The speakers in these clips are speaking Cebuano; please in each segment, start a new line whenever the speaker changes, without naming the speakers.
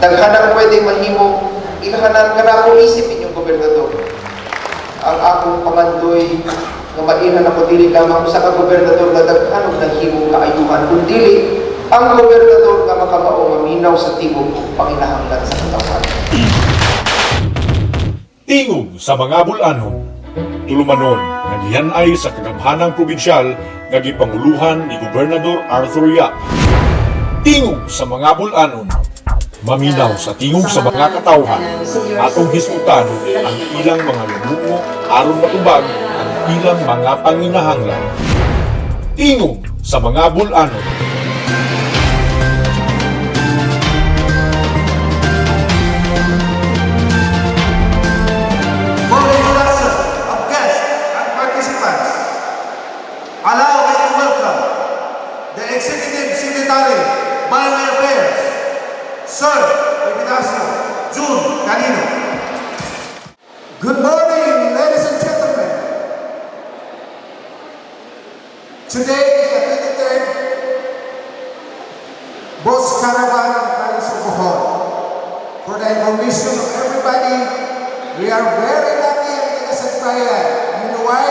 Daghan ang pwedeng mahimo, ilhanan kanako isip inyong gobernador. Ang akong pangandoy nga mailhan ako dili lamang sa ka gobernador nga daghan og naghimong kaayuhan, kundi ang gobernador nga makamao maminaw sa tingog ug panginahanglan sa katawhan.
Tingog sa mga bulanon. Tulumanon nga gihan-ay sa kagamhanang probinsyal nga gipanguluhan ni Gobernador Arthur Yap. Tingog sa mga bulanon. Maminaw sa tingog sa mga katawhan. Atong hisgutan ang ilang mga lamuo aron matubag ang ilang mga panginahanglan. Tingog sa mga bulanon.
For the introduction of guests and participants, allow me to welcome the Executive Secretary, Barangay Affairs, Sir Epitacio June Canino. Good morning, ladies and gentlemen. Today is the 23rd Bus Caravan in Province of Bohol. For the information of everybody, we are very lucky ang taga Sagbayan. You know why?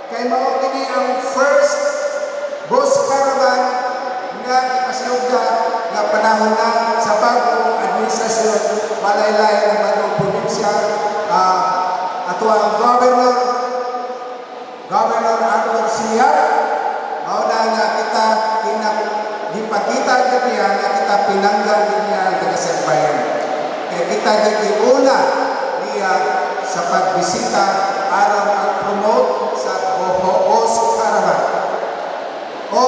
Kay mao kini ang first bus caravan nga ipasugda nga panahon na sa bagong administrasyon, malaylay ng bagong probinsya, ato ang governor, Governor Arthur C. Yap. Mao na nga kita gipakita gyud niya nga kita pinangga gyud niya ang taga Sagbayan. Kay kita gyud giuna niya sa pagbisita aron mag-promote sa Bohol Caravan. O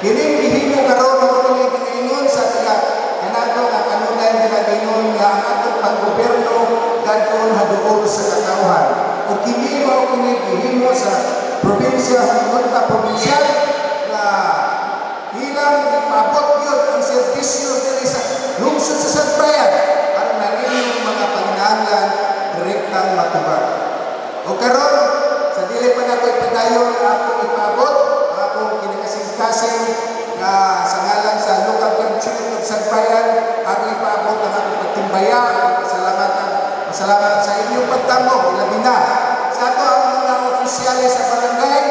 kining gihimo karon mao kini giniingon sa taga kanato nga kanunay ginagingon nga ang atong panggobyerno dadon haduol sa katawhan. O kini mao kini gihimo sa probinsya, junta probinsyal, nga ilang gipaabot gyud ang serbisyo diri sa lungsod sa Sagbayan aron ang inyong mga panginahanglan direktang matubag. O karon, sa dili pa nato ipadayon ang akong ipaabot, ang akong kinakasing-kasing nga sa ngalan sa local government unit of Sagbayan, akong ipaabot ang akong pagtimbaya, ang pasalamatan, pasalamat sa inyong pagtamo, ilabi na sa ato ang mga opisyales sa barangay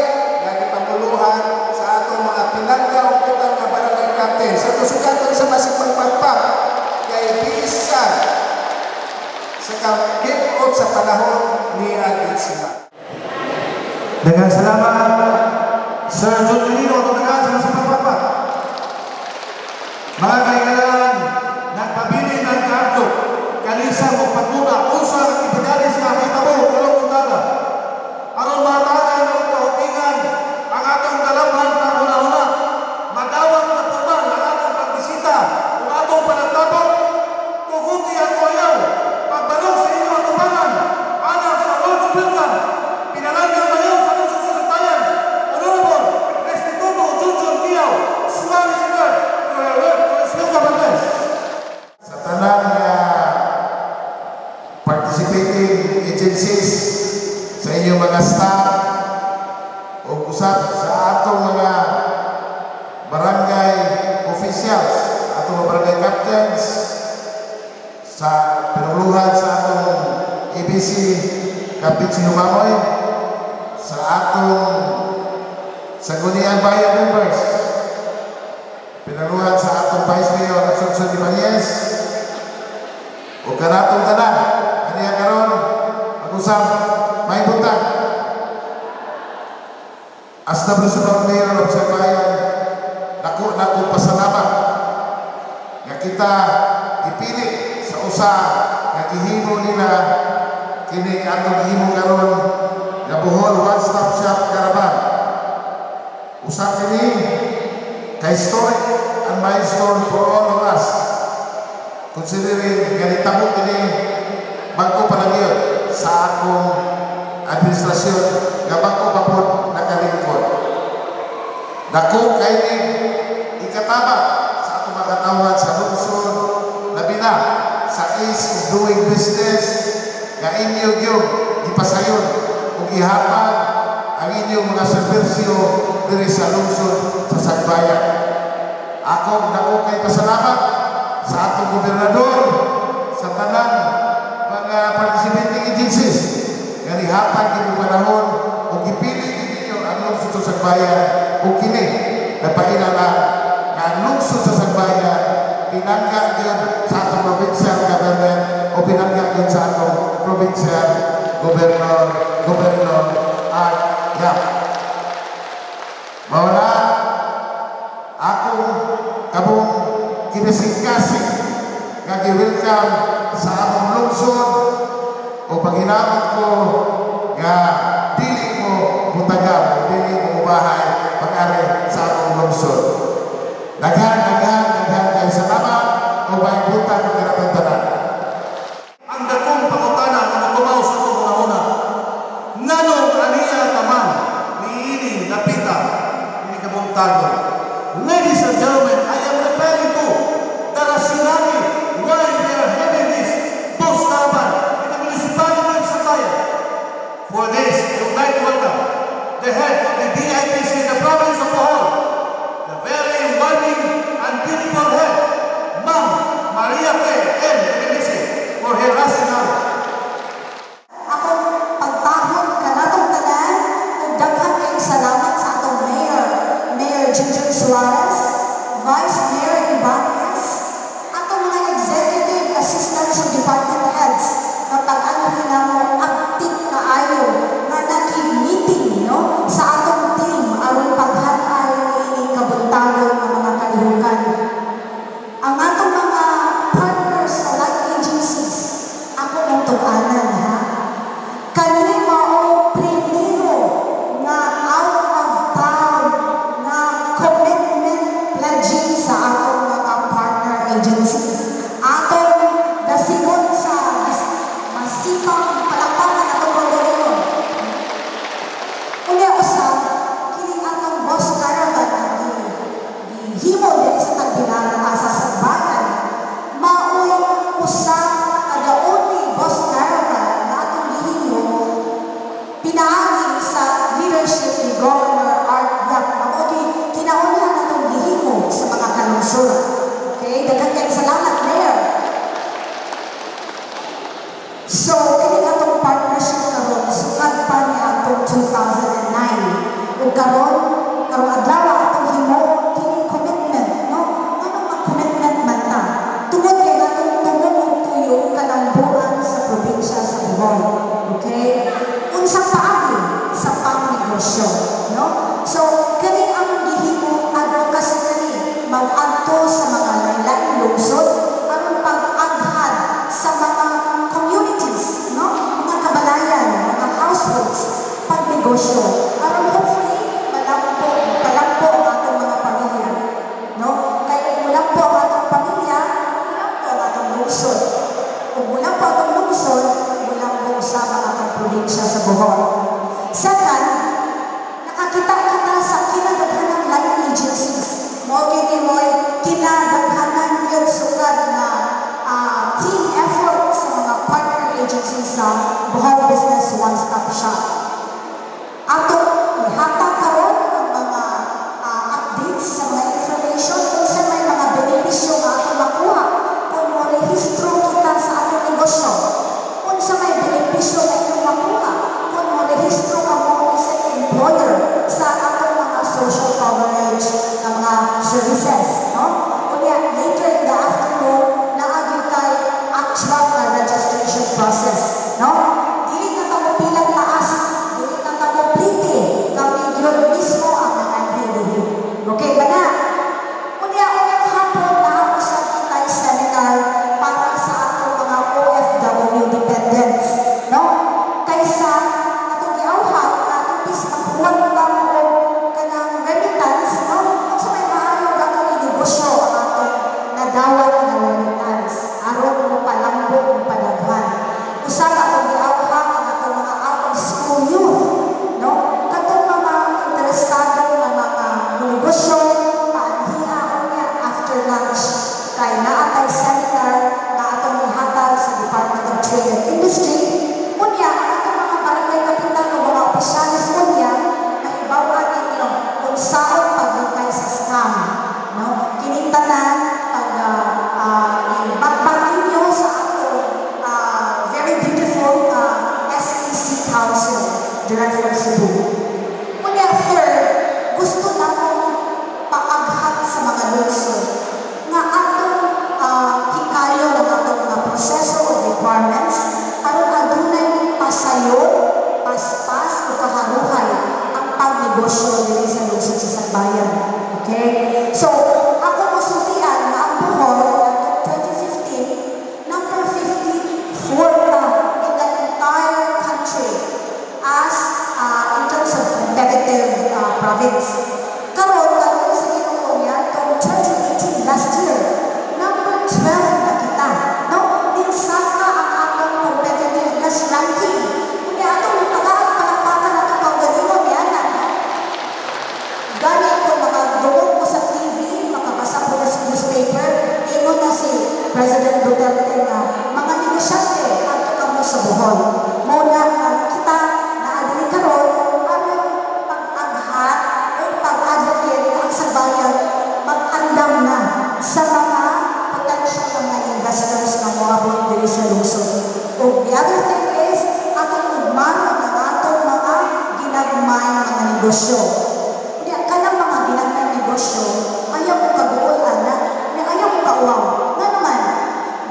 nga gipanguluhan sa atong mga pinangga ug putang nga barangay captain sa ato sukaton sa Masipang Pagpag kay bisan sa kakipot sa panahon ni Agil sila.
Daghang salamat, Sir John Canino, at daghang sa Masipang Pagpag. Mga kaibigan, nagpabilin ang kaadto, kalisa mo pagmuna, unsa ang ipagalis nga mahitabo karong buntaga. Aron matagan og kahupingan ang atong dalamhan panghuna-huna, madawat na pormal ang atong pagbisita ug atong panagtapok, tuguti ang ayaw, pagbalog sa inyong atubangan, alang sa words of welcome, pinalanggang mayor sa lungsod sa Sagbayan, Honorable Restituto Junjun Quiao, Solicitor, welcome address.
Sa tanan nga participating agencies, sa inyong mga staff o usap sa atong mga barangay officials, atong mga barangay captains, sa pinuluhan sa atong ABC Captain Sinumamoy, sa atong Sangguniang Bayan members, pinaluhan sa atong Vice Mayor Asuncion Ibanez, o kanatong tanan, aniya karon mag-usap, may buntag. As the Municipal Mayor of Sagbayan, dako na pasalamat nga kita ipili sa usa nga gihimo nila kini atong gihimo karon nga Bohol One Stop Shop Caravan. Usa kini ka historic and milestone for all of us, considering nga nitabo kini bag-o pa lang yun sa akong administrasyon nga bag-o pa pod nakalingkod. Dako kay ni ikatabang sa atong mga katawhan sa lungsod, labi na sa ease of doing business nga inyo gyud gipasayon ug ihatag ang inyong mga serbisyo diri sa lungsod sa Sagbayan. Ako dako kay pasalamat. Pinangga gyud sa atong provincial government o pinangga gyud sa atong provincial governor, Governor Art Yap. Mao na akong kamong kinasingkasing nga gi-welcome sa among lungsod o paghinamot ko nga dili mo butagan, dili mo bahay pag-ari sa among lungsod. Daghan, daghan, daghan kay salamat o may buntag ng tanan.
Ang dakong pangutana nga motumaw sa atong una-una. Nganong aniya taman niining dapita ini kabuntagon? Ladies and gentlemen, I am referring to the rationale why we are having this bus caravan in the municipality of Sakayan. For this, I would like to welcome the head of the DIPC in the province of Bohol, the very warming and beautiful head, Ma'am Maria Fe M. Benisi, for her rationale.
Akong pagtahod kanatong tanan ug daghan kayong salamat sa atong mayor, Mayor Junjun Suarez, Vice Mayor Ibanez, atong mga executive assistants ug department heads nga pag-anhi namo active kaayo nga naki-meeting, no, sa atong team aron paghan-ay niining kabuntagon nga mga kalihukan. Ang atong mga partners sa like agencies, ako mong tug-anan ha. Kani mao primero nga out of town nga commitment pledging sa atong mga partner agencies. Atong dasigon sa masipang palakpakan atong kaugalingon. Unya usab, kining atong bus caravan nga gihimo diri sa Tagbilaran asa sa bayan, maoy usa ka the only bus caravan nga atong gihimo pinaagi sa leadership ni Governor Art Yap. Mao gi kinaunhan atong gihimo sa mga kalungsod. Okay, daghan kayong salamat, Mayor. So, kini atong partnership karon sukad pa ni atong 2009. Ug karon, karong adlaw atong himuon kining commitment, no? Nganong mag-commitment man ta? Tungod kay atong tungod og tuyo kalambuan sa probinsya sa Bohol. Okay? Unsang paagi sa pangnegosyo, no? So, kani ang gihimo advocacy kani mag-adto sa mga lain-laing lungsod aron pag-aghad sa mga communities, no? Mga kabalayan, mga households, pagnegosyo. Aron hopefully malampo, palampo ang atong mga pamilya, no? Kay kung mulampo ang atong pamilya, mulampo ang atong lungsod. Kung mulampo atong lungsod, mulampo usab ang atong probinsya sa Bohol. Second, nakakita kita sa kinadaghanang line agencies. Mao kini mo'y kinadaghanan yun sukad na team effort sa mga partner agencies sa Bohol Business One Stop Shop. Atong ihatag karon ang mga updates sa mga information kung sa may mga benepisyo nga atong makuha kung mo rehistro kita sa atong negosyo. Unsa may benepisyo nga inyong makuha kung mo rehistro ka mo isang employer sa atong mga social coverage na mga services, no? Unya, later in the afternoon, naa gyud tay actual na registration process, no? Dili na ta mo pilang taas, dili na ta mo pliti, kami gyud mismo ang mga dili. Okay ba na? Unya, unyang hapon naa usab kitay seminar para sa atong mga OFW dependents, no? Kaysa atong giawhag nga imbis maghuwat lang og kanang remittance, no? Unsa may maayo atong inegosyo ang atong nadawat nga remittance aron mo palambo ug padaghan. Usa ka atong giawhag ang atong mga out of school youth, no? Katong mga interesado nga mga negosyo, paanhia unya after lunch kay naa tay seminar nga atong ihatag sa Department of Trade and Industry. Unya, ang atong mga barangay kapitan o mga opisyales unya, mahibaw-an ninyo kung saan paglikay sa scam, no? Kining tanan pag ibakbak ninyo sa atong very beautiful SEC Council direct from Cebu. Unya, third, gusto namong paaghat sa mga lungsod nga atong President Duterte nga mga negosyante, adto kamo sa Bohol. Mao na ang kita naa diri karon aron pag-aghat o pag-advocate nga ang Sagbayan mag-andam na sa mga potential nga mga investors nga moabot diri sa lungsod. Ug the other thing is, atong ugmaron ang atong mga ginagmay mga negosyo. Unya, kanang mga ginagmay negosyo, ayaw mo kaguol ana, na ayaw mo kauwaw. Nga naman,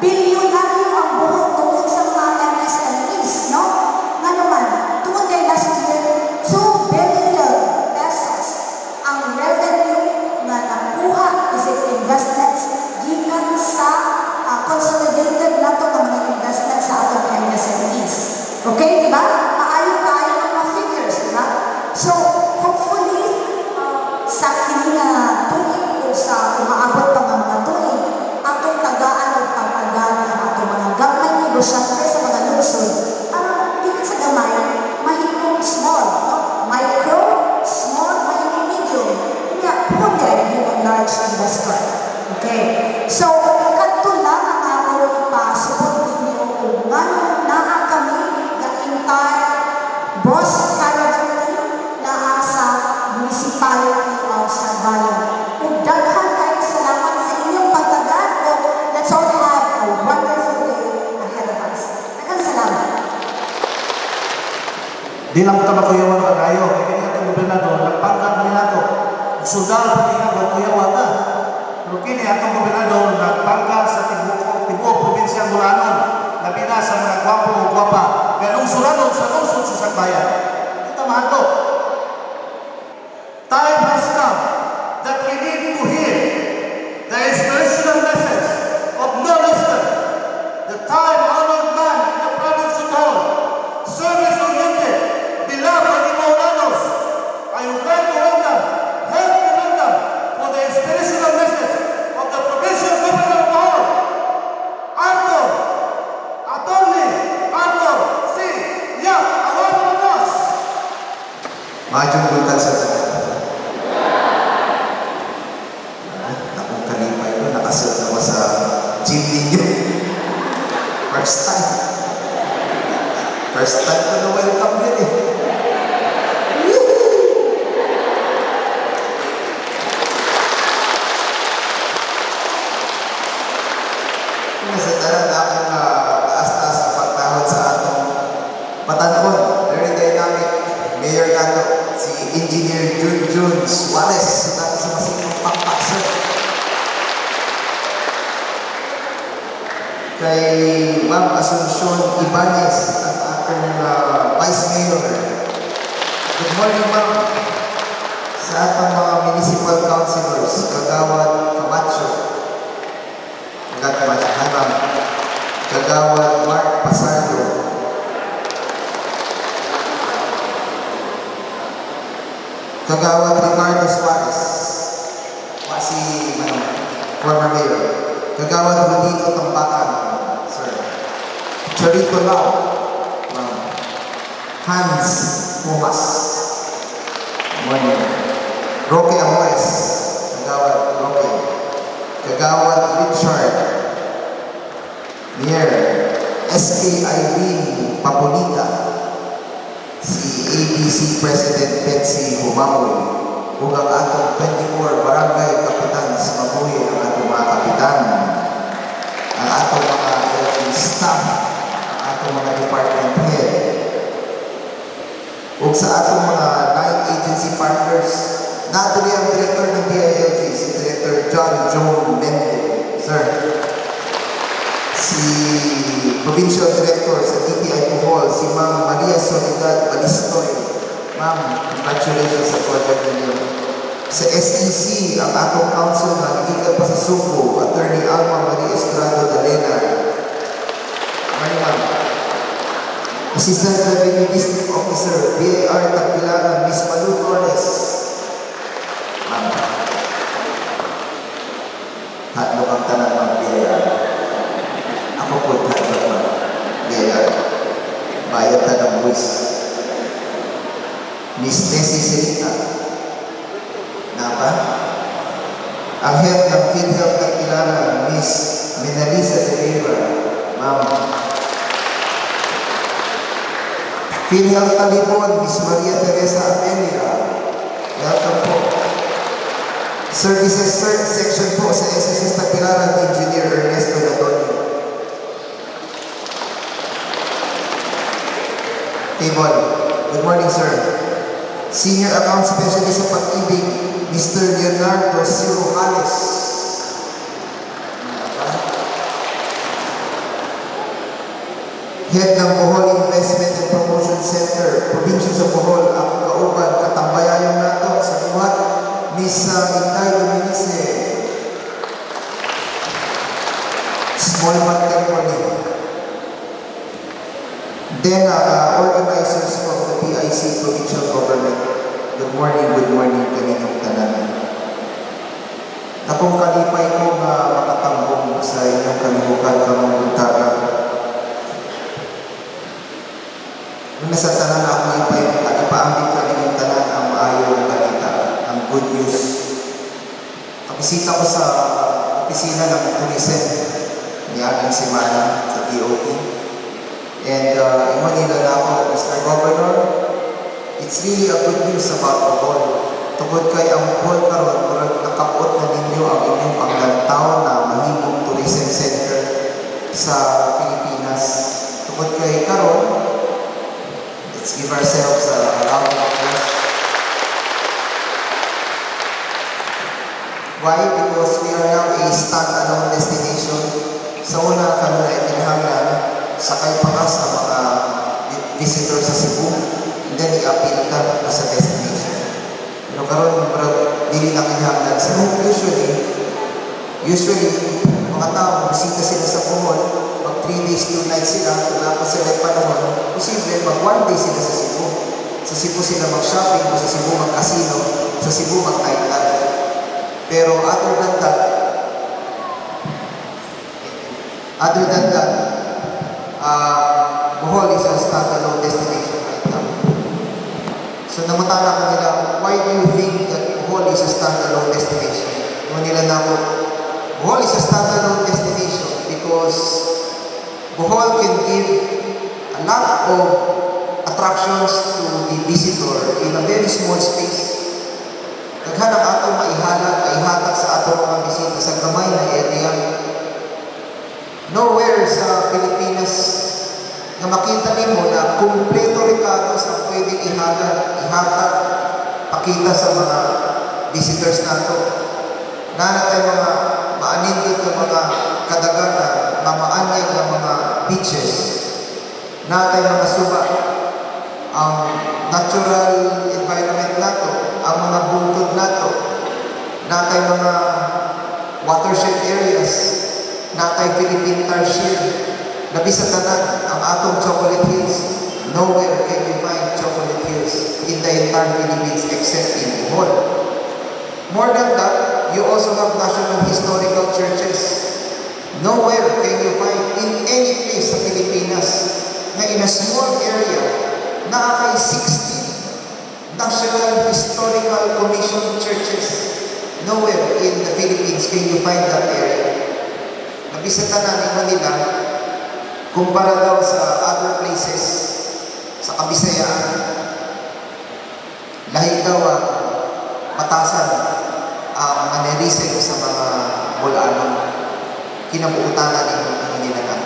bilyonaryo ang Bohol tungod sa mga MSMEs, no? Nga naman, tungod kay last year, ₱2 billion ang revenue nga nakuha is investments gikan sa consolidated nato nga mga investments sa atong MSMEs. Okay, di ba? Maayo kaayo ang mga figures, di ba? So, hopefully, sa kini nga tuig o sa umaabot pa nga mga tuig, atong tagaan o pag-agan ang atong mga gamay negosyante sa mga lungsod aron dili sa gamay mahimong small, no? Micro, small, mahimong medium. Unya, puhon diay mahimong large investor. Okay. So, kadto lang ang ako ipasubot ninyo kung nganong naa kami nga entire Boss Caravan team naa sa Municipality of Sagbayan. Ug daghan kayong salamat sa inyong pagtagan ug let's all have a wonderful day ahead of us. Daghang salamat.
Di lang ta makuyawan kagayo. Kaya kini atong gobernador, nagpangga man nato. Sundalo pa kini kuyawan ta. Pero kini atong gobernador nagpangga sa tibuok tibuok probinsya ng Bulanon. Labi na sa mga gwapo o gwapa. Ganong suranon sa lungsod sa Sagbayan. Kita mahadlok. Time has come that we need to hear the inspirational message of no less than the time-honored man in the province of Bohol, service-oriented, beloved by the Boholanos. I would like to welcome, help me welcome for the inspirational message of the provincial governor of Bohol, Arthur, Attorney Arthur C. Yap. A round of applause.
Maayong buntag sa tanan. Ah, akong kalipay ko, nakasuot na ko sa gym ninyo. First time. First time ko na welcome din eh. Woohoo! Una sa tanan akong taas-taas ang pagtahod sa atong batan-on, very dynamic mayor nato, si Engineer Junjun Suarez, sa sa masinong pakpak, sir. Kay Ma'am Asuncion Ibanez, ang atong Vice Mayor. Good morning, ma'am. Sa atong mga municipal councilors, Kagawad Camacho. Kagawad Camacho. Hi, ma'am. Kagawad Mark Pasardo. Kagawad Ricardo Suarez. Wa si ano, former mayor. Kagawad Rodino Tambakan, sir. Charito Lau, ma'am. Hans Pumas. Morning. Roque Amores. Kagawad Roque. Kagawad Richard. Mier. SK Irene Papunita. Si ABC President Betsy Humamoy. Ug ang atong 24 barangay kapitans, mabuhi ang atong mga kapitan. Ang atong mga LG staff, ang atong mga department head. Ug sa atong mga nine agency partners, nadiri ang director ng DILG, si Director John Joan Mende. Sir, si Provincial Director sa DTI Bohol, si Ma'am Maria Soledad Balistoy. Ma'am, congratulations sa project ninyo. Sa SEC, ang atong council na gikan pa sa Sugbo, Attorney Alma Maria Estrada Dalena. Morning, ma'am. Assistant Revenue District Officer, BIR Tagbilaran, Miss Malu Torres. Ma'am. Hadlok ang tanan, ma'am, BIR. Ako po, hadlok, ma'am. BIR. Bayad ta ng buwis. Miss Nessie Serita. Napa? Ang head ng PhilHealth Tagbilaran, Miss Menalisa. PhilHealth Talibon, Miss Maria Teresa Amelia. Welcome po. Services Section po sa SSS Tagbilaran, Engineer Ernesto Ladonio. Table. Good morning, sir. Senior Account Specialist sa Pag-ibig, Mr. Leonardo Cirujales. Head ng Bohol Investment and Promotion Center, Probinsya sa Bohol, akong kauban, katambayayon nato sa buhat, Miss Inday Dominice. Small but temporary. Then, organizers from the PIC Provincial Government, good morning kaninyong tanan. Akong kalipay ko nga makatambong sa inyong kalihukan karong buntaga. Una sa tanan, ako ipaambit kaninyong tanan ang maayong balita, ang good news. Kabisita ko sa opisina ng tourism niaging semana sa DOT. And ingon nila na ako, "Mr. Governor, it's really a good news about Bohol. Tungod kay ang Bohol karon, murag nakabuot na ninyo ang inyong panglantaw na mahimong tourism center sa Pilipinas." Tungod kay karon, let's give ourselves a round of applause. Why? Because we are now a standalone destination. Sa una, kanunay kinahanglan, sakay pa ka sa mga visitors sa Cebu, and then i-appeal ka sa destination. Pero karon murag dili na kinahanglan. Sa usually, mga tao, bisita sila sa Bohol, mag 3 days, 2 nights sila, kung naa pa sila panahon, posible mag 1 day sila sa Cebu. Sa Cebu sila mag-shopping, o sa Cebu mag-casino, sa Cebu mag-nightlife. Pero other than that, Bohol is a standalone destination right now. So nangutana ko nila, "Why do you think that Bohol is a standalone destination?" Ingon nila na ako, "Bohol is a standalone destination because Bohol can give a lot of attractions to the visitor in a very small space. Daghan ang atong maihalag, maihatag sa atong mga bisita sa gamay na area. Nowhere sa Pilipinas nga makita nimo na kumpleto rekado sa pwedeng ihalag, ihatag, pakita sa mga visitors nato. Naa tay mga maanindot nga mga kadagatan, mamaanyag nga mga beaches. Naa tay mga suba, ang natural environment nato, ang mga bungtod nato, naa tay mga watershed areas, naa tay Philippine Tarsier, labi sa tanan, ang atong Chocolate Hills. Nowhere can you find Chocolate Hills in the entire Philippines except in Bohol. More than that, you also have national historical churches. Nowhere can you find in any place sa Pilipinas na in a small area, naa kay 16 National Historical Commission churches. Nowhere in the Philippines can you find that area. Labi sa tanan, ingon nila, kumpara daw sa other places, sa Kabisayaan, lahi daw ang batasan ang mannerism sa mga Bol-anon. Kinabuutanan ingon nila na.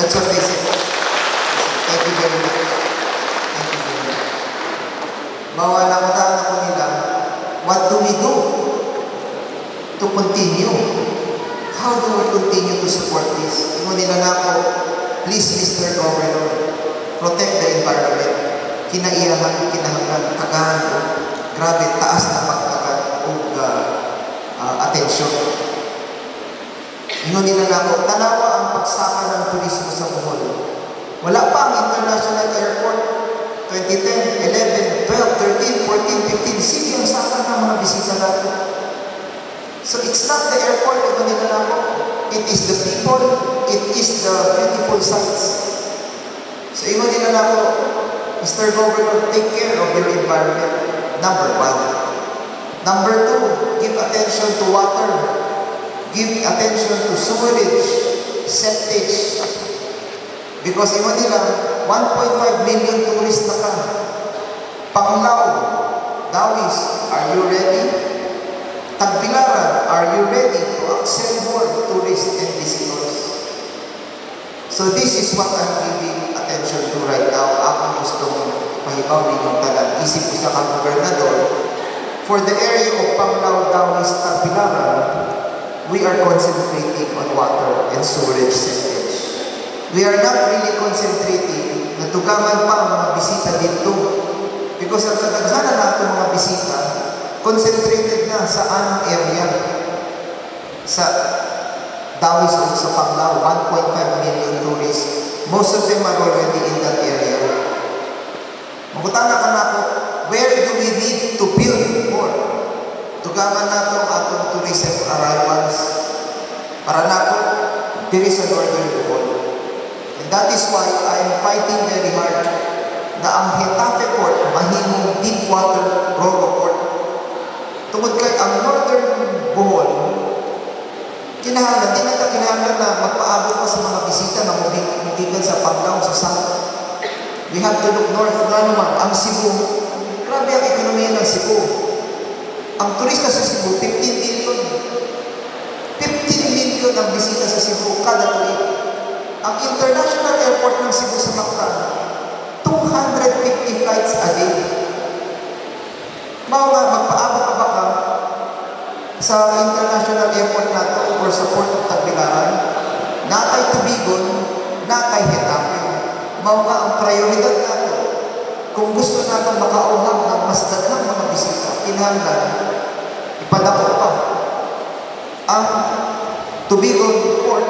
That's what they said. Thank you very much. Thank you very much. Mao nangutana ko nila, what do we do to continue? How do we continue to support this? Ingon nila nako, "Please, Mr. Governor, protect the environment. Kinaiyahan, kinahanglan, tagahan og grabe, taas na pagtagan og atensyon." Ingon nila nako, "Tanawa ang pagsaka ng turismo sa Bohol. Wala pa ang international airport. 2010, 11, 12, 13, 14, 15, sige ang saka ng mga bisita natin. So it's not the airport," ingon nila nako. "It is the people, it is the beautiful sights." So ingon nila nako, "Mr. Governor, take care of your environment. Number one. Number two, give attention to water. Give attention to sewerage, septage. Because ingon nila, 1.5 million tourists na ka. Panglao, Dauis, are you ready? Tagbilaran, are you ready to accept more tourists and visitors? So this is what I'm giving attention to right now. Akong gustong pahibaw ninyong tanan. Isip ko sa gobernador, for the area of Panglao, Dauis, Tagbilaran, we are concentrating on water and sewerage septage. We are not really concentrating na dugangan pa ang mga bisita dito. Because ang kadaghanan nato mga bisita, concentrated na sa anong area. Sa Dauis o sa Panglao, 1.5 million tourists. Most of them are already in that area. Mangutana ka nako, where do we need to build more? Dugangan nato ang atong tourism arrivals. Para nako, there is a northern Bohol. And that is why I am fighting very hard na ang Getafe Port mahimong deep water roro port. Tungod kay ang northern Bohol, kinahanglan, di na ta kinahanglan na magpaabot pa sa mga bisita na mugikan sa Panglao, sa South. We have to look north nga naman. Ang Cebu, grabe ang ekonomiya ng Cebu. Ang turista sa Cebu, 15 million. 15 million ang bisita sa Cebu kada tuig. Ang international airport ng Cebu sa Mactan, 250 flights a day. Mao nga, magpaabot pa ba ka sa international airport nato or sa Port of Tagbilaran, natay Tubigon, natay Getafe. Mao nga ang prioridad nato, kung gusto nato makauhag ng mas daghang mga bisita, kinahanglan ipadako pa ang Tubigon Port.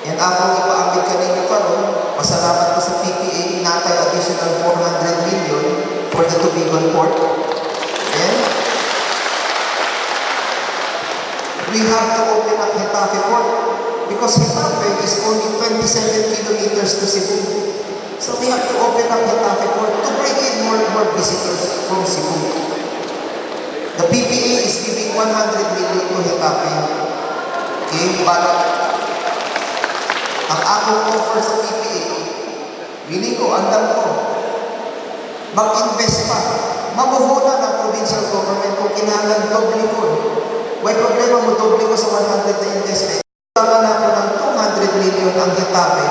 And akong ipaambit kaninyo karon, pasalamat ko sa PPA, natay additional 400 million for the Tubigon Port. And we have to open up Getafe Port because Getafe is only 27 kilometers to Cebu. So we have to open up Getafe Port to bring in more visitors from Cebu. The PPA is giving 100 million to Getafe. Okay, but ang akong offer sa PPA, wili ko, andam ko, mag-invest pa. Mamuhunan ang provincial government kung kinahanglan doble ko. May problema mo doble ko sa 100 na investment. Kailangan natin ng 200 million ang Getafe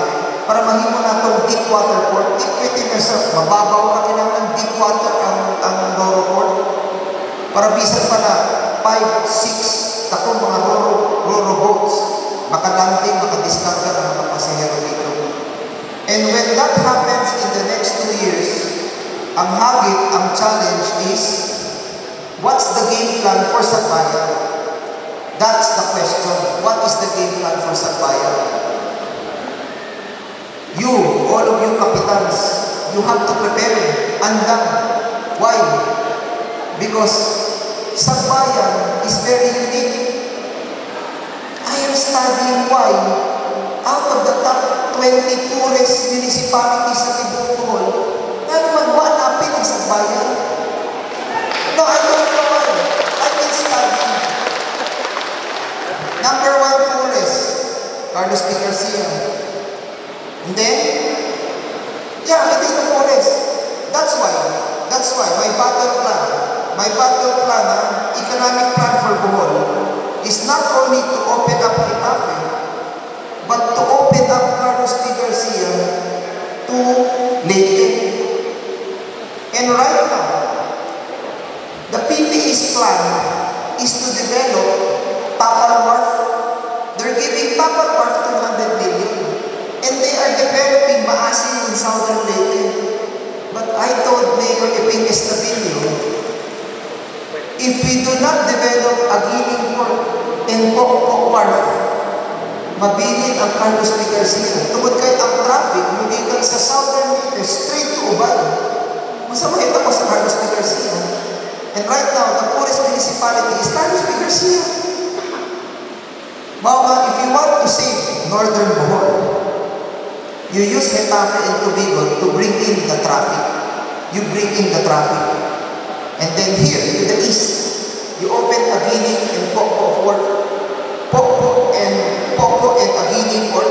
para mahimo natong deep water port. Deep pwede na sa mababaw na kinahanglan deep water ang Roro Port. Para bisan pa na 5, 6 dakong mga roro boats makalanding, makadiskarga ng mga pasahero dito. And when that happens in the next 2 years, ang hagit, ang challenge is, what's the game plan for Sagbayan? That's the question. What is the game plan for Sagbayan? You, all of you kapitans, you have to prepare. Andam. Why? Because Sagbayan is very unique. I am studying why out of the top 20 poorest municipalities sa tibuok Bohol, nga naman wa napil ang Sagbayan. No, I don't know why. I've been studying. Number one poorest, Carlos P. Garcia. And then, yeah, it is the poorest. That's why my battle plan, economic plan for Bohol, is not only to open up Getafe, but to open up Carlos P. Garcia to Leyte. And right now, the PPA's plan is to develop Tapal Wharf. They're giving Tapal Wharf 200 million. And they are developing Maasin in Southern Leyte. But I told Mayor Eping Estavillo, if we do not develop Aguiling Port and Pokpok Wharf, mabilin ang Carlos P. Garcia. Tungod kay ang traffic, mugikan sa Southern Leyte, straight to Ubay. Masama ito ko sa Carlos P. Garcia. And right now, the poorest municipality is Carlos P. Garcia. Mao nga, if you want to save Northern Bohol, you use Getafe and Tubigon to bring in the traffic. You bring in the traffic. And then here, to the east, you open Aguiling and Pokpok Port. Pokpok and Aguiling Port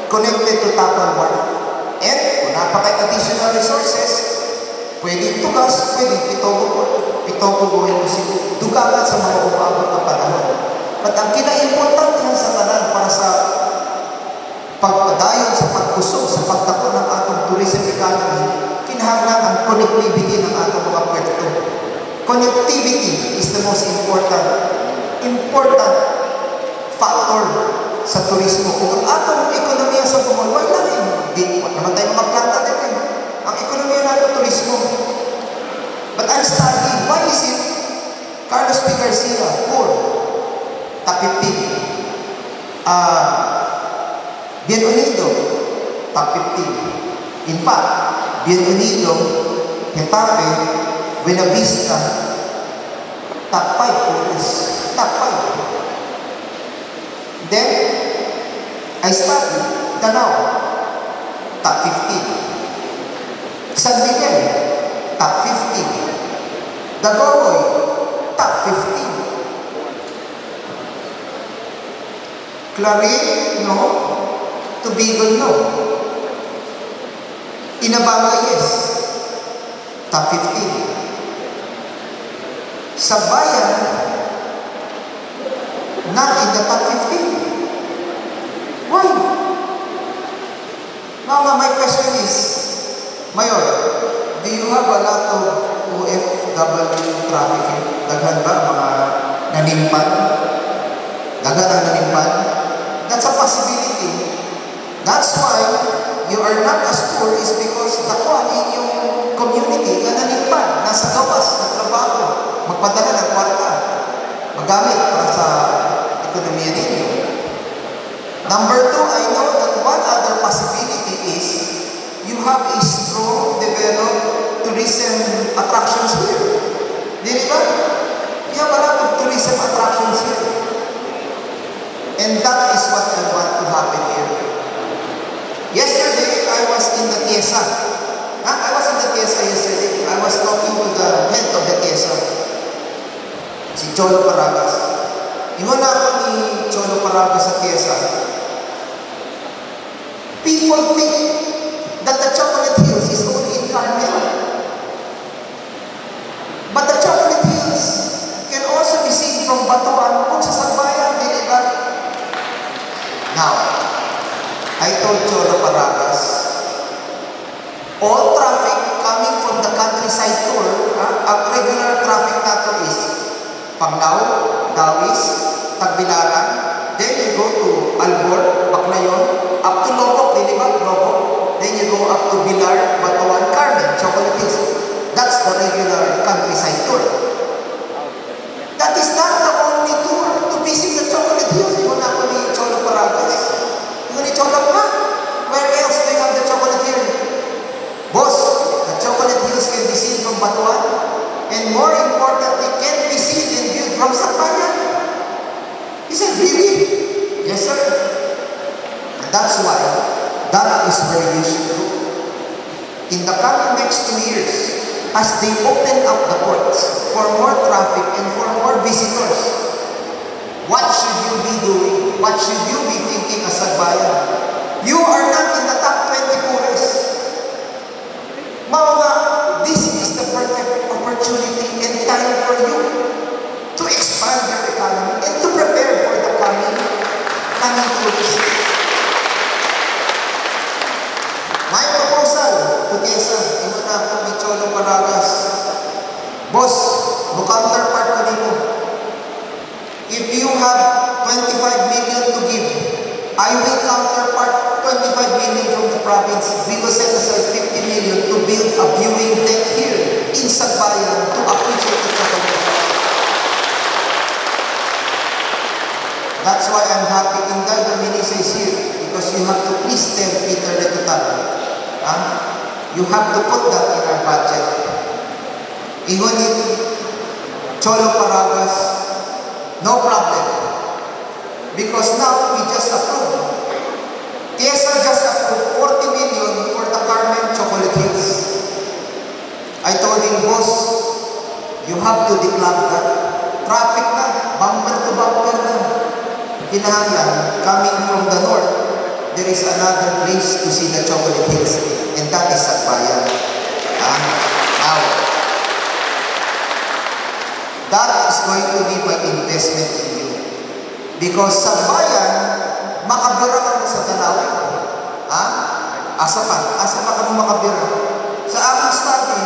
connected to Tapal Wharf. And kung naa Natural resources, pwedeng Tugas, pwedeng Pitogo po. Pitogo going to Cebu. Dugangan sa mga umaabot na panahon. But ang kinaimportante sa tanan para sa pagpadayon sa pagkusog, sa pagdako ng atong tourism economy, kinahanglan ang connectivity ng atong mga puerto. Connectivity is the most important factor sa turismo. Kung ang atong ekonomiya sa Bohol, wala lain. Di, wala naman tayo mga planta din eh. Ang ekonomiya natin, turismo. But I'm studying, why is it Carlos P. Garcia, poor, top 15? Bien Unido, top 15. In fact, Bien Unido, Getafe, Buenavista, top 5 poorest. Top 5. Then, I studied Danao, top 15. San Miguel, top 15. Dagohoy, top 15. Clarin, no. Tubigon, no. Inabanga, yes. Top 15. Sagbayan, not in the top 15. Why? Mama, my question is, Mayor, do you have a lot of OFW trafficking? Daghan ba mga nanimpan? Daghan ang nanimpan? That's a possibility. That's why you are not as poor is because dako ang inyong community nga nanimpan, nasa gawas, nagtrabaho, magpadala ng kwarta, magamit para sa ekonomiya ninyo. Number two, I know that one other possibility is you have a strong developed tourism attractions here. Di ba? You have a lot of tourism attractions here. And that is what I want to happen here. Yesterday, I was in the TIEZA. Huh? I was in the TIEZA yesterday. I was talking to the head of the TIEZA, si Cholo Paragas. Ingon na ako ni Cholo Paragas sa TIEZA. People think that the Chocolate Hills is only in Carmel. But the Chocolate Hills can also be seen from Batuan o sa Sagbayan, di ba? Now, I told Cholo Paragas, all traffic coming from the countryside tour, ang regular traffic nato is Panglao, Dauis, Tagbilaran, then you go to Albor, Baclayon, up to Loboc, di ba? Loboc. Then you go up to Bilar, Batuan, Carmen, Chocolate Hills. That's the regular countryside tour. That is not the only tour to visit the Chocolate Hills. Ingon ako ni Cholo Paragas. Ingon ni Cholo, ha? Where else do you have the chocolate hill? Boss, the Chocolate Hills can be seen from Batuan, and more importantly, can be seen and viewed from Sagbayan. He said, "Really?" "Yes, sir." And that's why, that is where you should go. In the coming next 2 years, as they open up the ports for more traffic and for more visitors, what should you be doing? What should you be thinking as Sagbayan? You are not in the top 20 poorest. Mao nga, this is the perfect opportunity and time for you to expand your economy and to prepare for the coming tourists. My proposal to TIEZA, ingon na ako ni Cholo Paragas, "Boss, mo counterpart ko nimo. If you have 25 million to give, I will counterpart 25 million from the province. We will set aside 50 million to build a viewing deck here in Sagbayan to appreciate the chocolate." That's why I'm happy Inday Dominisa is here, because you have to please tell Peter Letotan. Huh? You have to put that in our budget. Ingon ni Cholo Paragas, "No problem." Because now we just approved. TIEZA just approved 40 million for the Carmen Chocolate Hills. I told him, "Boss, you have to declare that. Traffic na, bumper to bumper na. Kinahanglan, coming from the north, there is another place to see the Chocolate Hills." and that is Sagbayan. Ah, now, that is going to be my investment in you. Because Sagbayan, makabira ka mo sa Danao. Ha? Asa pa? Asa pa ka mo makabira? Sa among study,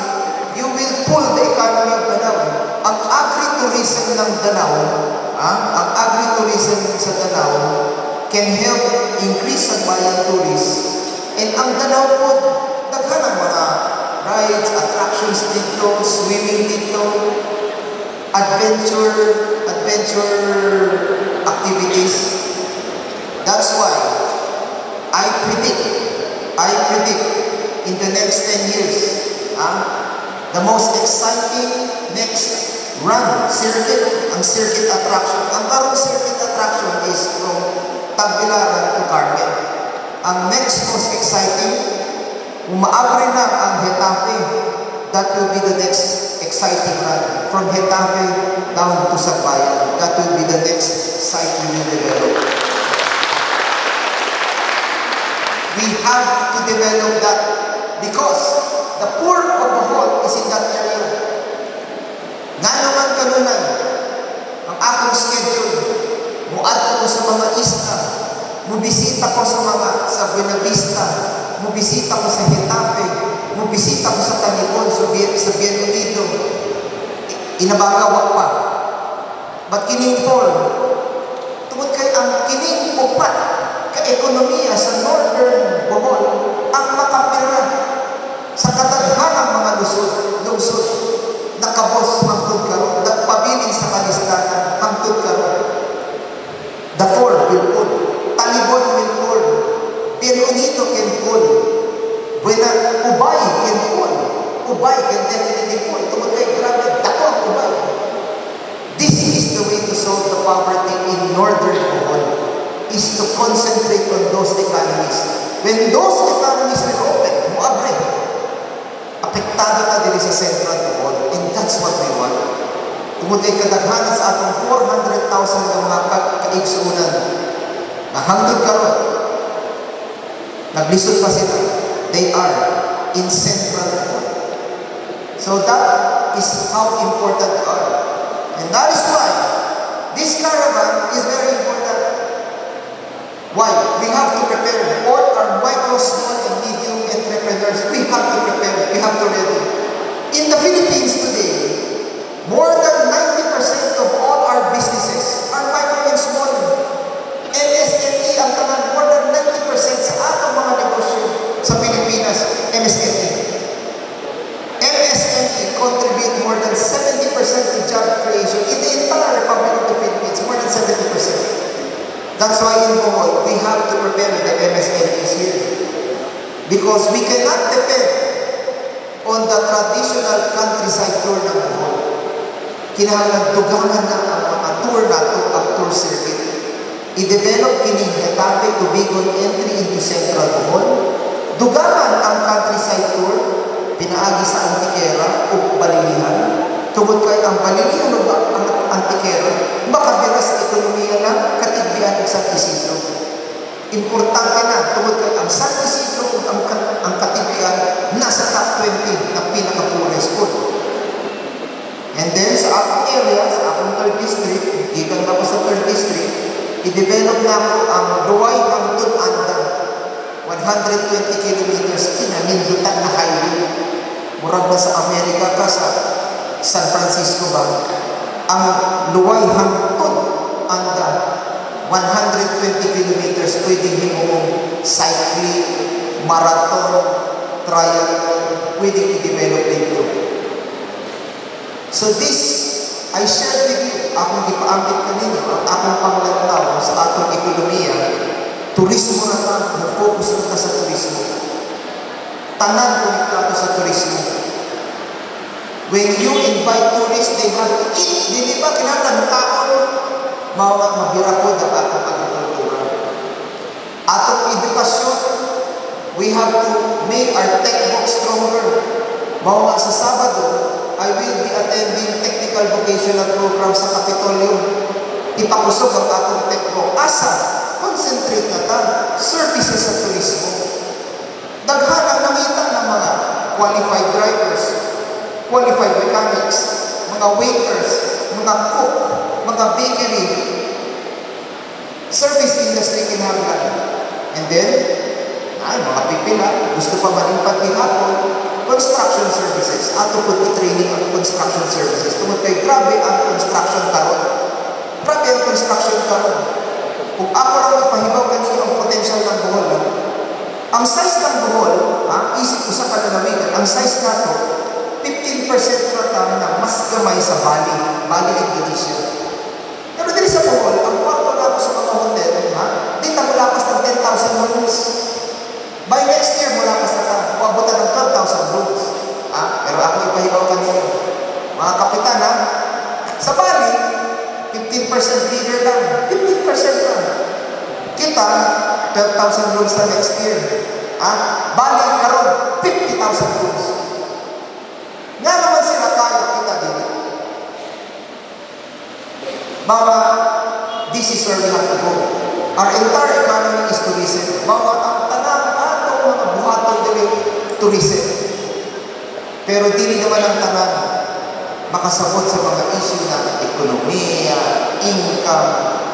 you will pull the economy of Danao. Ang agritourism ng Danao, ha? Ang agritourism sa Danao can help increase Sagbayan tourists. And ang Danao po, daghan ang mga rides, attractions dito, swimming dito, adventure activities. That's why I predict in the next 10 years, the most exciting next run, circuit, ang circuit attraction. Ang karong circuit attraction is from Tagbilaran to Carmen. Ang next most exciting, umaabri na ang Getafe, that will be the next exciting run. From Getafe down to Sagbayan. That will be the next site we will develop. We have to develop that because the poor of Bohol is in that area. Nga naman kanunay, ang akong schedule, muadto ko sa mga isla, mubisita ko sa mga sa Buenavista, mubisita ko sa Getafe, mubisita ko sa Talibon, sa Bien Unido. Inabagaw wa pa. But kining fall, tungod kay ang kining upat ka ekonomiya sa Northern Bohol ang makapira sa kadaghanang mga lungsod nakabos hangtod karon, nagpabilin sa kalistanan hangtod karon. The four will pull. Talibon will pull. Bien Unido can pull. Buena Ubay can pull. Ubay can definitely pull. Tungod kay grabe, dako ang Ubay. This is the way to solve the poverty in Northern Bohol, is to concentrate on those economies. When those economies will open, muabre, apektado ta diri sa Central Bohol. And that's what we want. Tungod kay kadaghanan sa atong 400,000 nga mga kaigsuonan na hangtod karon naglisod pa sila. They are in Central Bohol. So that is how important they are. And that is why this caravan is very important. Why? We have to prepare all our micro, small, and medium entrepreneurs. We have to prepare. We have to ready. In the Philippines today, more than 90% of all our businesses are micro and small. MSME ang tanan, more than 90% sa atong mga negosyo sa Pilipinas, MSME. MSME contribute more than 70% to job creation in the entire Republic of the Philippines, more than 70%. That's why in Bohol, we have to prepare the MSMEs here. Because we cannot depend on the traditional countryside tour ng Bohol. Kinahanglan dugangan na ang mga tour nato, ang tour circuit. I-develop kining Getafe Tubigon entry into Central Bohol. Dugangan ang countryside tour, pinaagi sa Antiquera o Balilihan. Tungod kay ang Balilihan o ang Antiquera, makabira sa ekonomiya ng Catigbian ug San Isidro. Importante na tungod kay ang San Isidro ug ang Catigbian nasa top 20 na pinaka-poorest po. And then sa akong area, sa akong third district, gikan na ko sa third district, i-develop na ako ang Loay hangtod Anda. 120 kilometers kinanindutan na highway. Murag na sa Amerika ka, sa San Francisco ba? Ang Loay hangtod Anda, 120 kilometers, pwedeng himuong cycling, marathon, triathlon, pwedeng i-develop dito. So this, I shared with you, akong gipaambit kaninyo, ang akong panglantaw sa atong ekonomiya, turismo na ta, mo-focus na ta sa turismo. Tanan konektado sa turismo. When you invite tourists, they have to eat. Dili ba kinahanglan kaon? Mao nga mabira ko ang atong agrikultura. Atong edukasyon, we have to make our tech book stronger. Mao nga sa Sabado, I will be attending technical vocational program sa Kapitolyo. Ipakusog ang atong tech book. Asa? Concentrate na ta. Services sa turismo. Daghan ang nangita. Qualified mechanics, mga waiters, mga cook, mga bakery, service industry kinahanglan. And then, ay, mga pipila, gusto pa maningpad gihapon, construction services. Ato po i-training ang construction services. Tungod kay grabe ang construction karon. Grabe ang construction karon. Kung ako lang ipahibaw kaninyo ang potential ng Bohol, ha? Ang size ng Bohol, ha, isip usa ka lalawigan, ang size nato, 15% ra ta na mas gamay sa Bali, Bali, Indonesia. Pero diri sa Bohol, ang kwarto nato sa mga hotel, ha, di ta molapas ng 10,000 rooms. By next year, molapas na ta, moabotan ng 12,000 rooms. Ha? Pero ako ipahibaw kaninyo, mga kapitan, ha, sa Bali, 15% bigger lang. 15% lang. Kita, 12,000 rooms na next year. Ha? Bali, karon 50,000 rooms. Nga naman sila kaya, kita dili. Mga, this is where we have to go. Our entire economy is tourism. Mga ang tanang atong mga buhaton diri, tourism. Pero dili naman ang tanan makasabot sa mga issue na ekonomiya, income,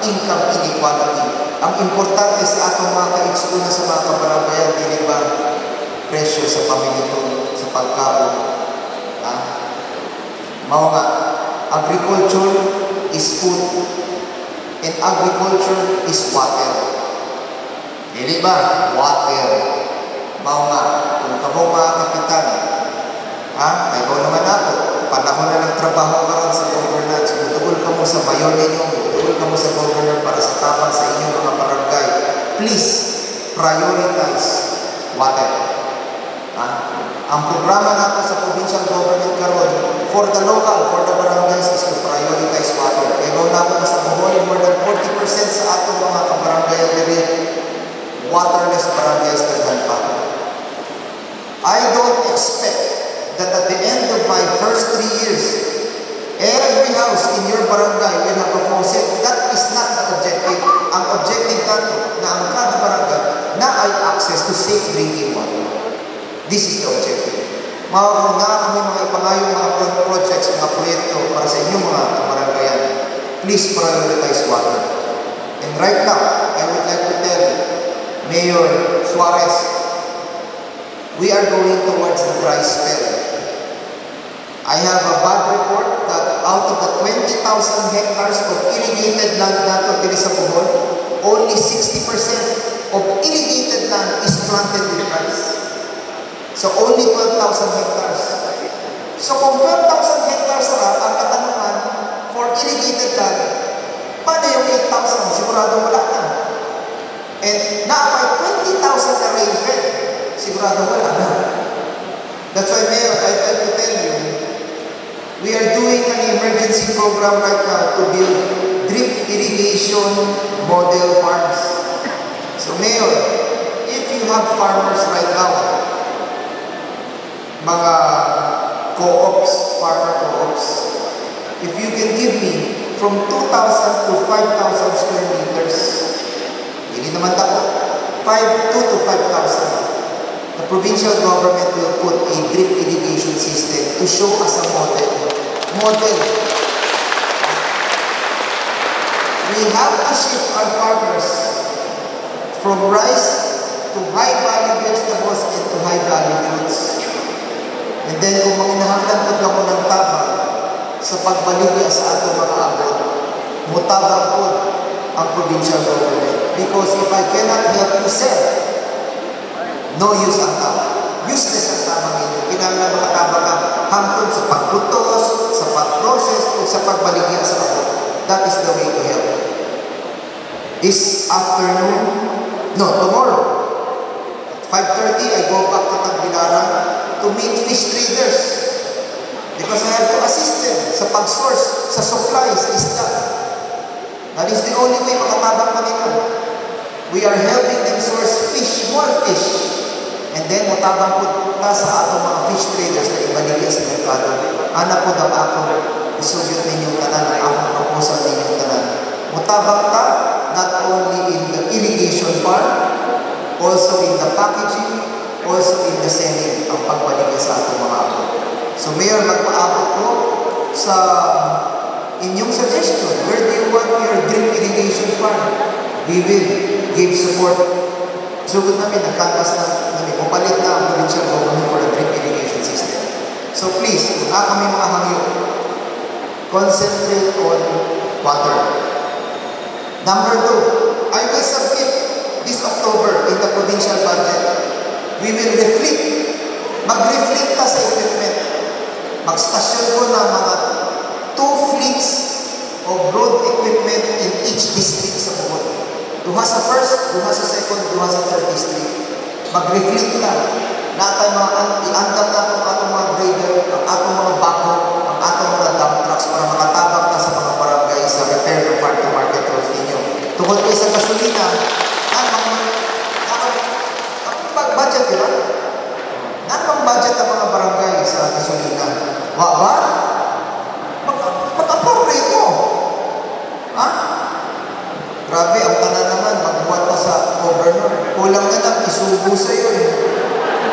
income inequality. Ang importante sa atong mga kaigsuonan, sa mga kabarangayan, dili ba presyo sa pamiliton, sa pagkaon? Ha? Mao nga, agriculture is food and agriculture is water. Dili ba? Water. Mao nga, kung kamo mga kapitan, ha? Kay naman ako, panahon na ng trabaho karon sa governance, muduol kamo sa mayor ninyo, muduol kamo sa governor para sa tabang sa inyong mga barangay. Please, prioritize water. Ha? Ang programa nato sa provincial government karon for the local, for the barangays is to prioritize water. Kay na ako sa Bohol, more than 40% sa atong mga kabarangayan diri, waterless barangays daghan pa. I don't expect that at the end of my first 3 years, every house in your barangay will have a faucet. That is not the objective. Ang objective nato na ang kada barangay na ay access to safe drinking water. This is the objective. Mga kung naa kami mga ipangayong mga projects, mga proyekto para sa inyong mga kabarangayan, please prioritize water. And right now, I would like to tell Mayor Suarez, we are going towards the dry spell. I have a bad report that out of the 20,000 hectares of irrigated land nato diri sa Bohol, only 60% of irrigated land is planted with rice. So only 12,000 hectares. So kung 12,000 hectares ra ang katanungan for irrigated land, paano yung 8,000? Sigurado wala na. And naa 20,000 na rainfed, sigurado wala na. That's why, Mayor, I'd like to tell you, we are doing an emergency program right now to build drip irrigation model farms. So, Mayor, if you have farmers right now, mga co-ops, farmer co-ops, if you can give me from 2,000 to 5,000 square meters, hindi naman dako, 5, 2 to 5,000, the provincial government will put a drip irrigation system to show as a model. Model. We have to shift our farmers from rice to high-value vegetables and to high-value fruits. And then kung manginahanglan pud kamo ng tabang sa pagbaligya sa atong mga abot, mutabang pud ang provincial government. Because if I cannot help you sell, no use ang tabang. Useless ang tabang ninyo. Kinahanglan makatabang ka hangtod sa pagbutos, sa pag-process, o sa pagbaligya sa abot. That is the way to help. This afternoon, no, tomorrow, at 5:30, I go back to Tagbilaran to meet fish traders. Because I have to assist them sa pag-source, sa supply, sa isda. That is the only way makatabang kanila. We are helping them source fish, more fish. And then, mutabang po ta sa atong mga fish traders na ibaligya sa merkado. Ana po ang akong isugyot ninyong tanan, ang akong proposal ninyong tanan. Mutabang ta, not only in the irrigation farm, also in the packaging, also in the selling, ang pagbaligya sa atong mga abot. So Mayor, magpaayo. sa inyong suggestion. Where do you want your drip irrigation farm? We will give support. Sugod namin, nagkanvas na namin, mupalit na ang provincial government for a drip irrigation system. So please, kung naa kami mga hangyo, concentrate on water. Number two, I will submit this October in the provincial budget. We will refleet. Mag-refleet ta sa equipment. Mag-station ko ng mga two fleets of road equipment in each district sa Bohol. Duha sa first, duha sa second, duha sa third district. Mag-refleet ta. Natay mga i-andam nato ang atong mga grader, ang atong mga backhoe, ang atong mga dump trucks para makatabang ta sa mga barangay sa repair ng farm to market roads ninyo. Tungod kay sa gasolina, ang mga ang budget, di ba? Naa bang budget ang mga barangay sa gasolina? Wa ba? Mag-appropriate mo. Ha? Grabe, ang tanan naman, magbuhat pa sa governor. Kulang na lang, isubo sa iyo eh.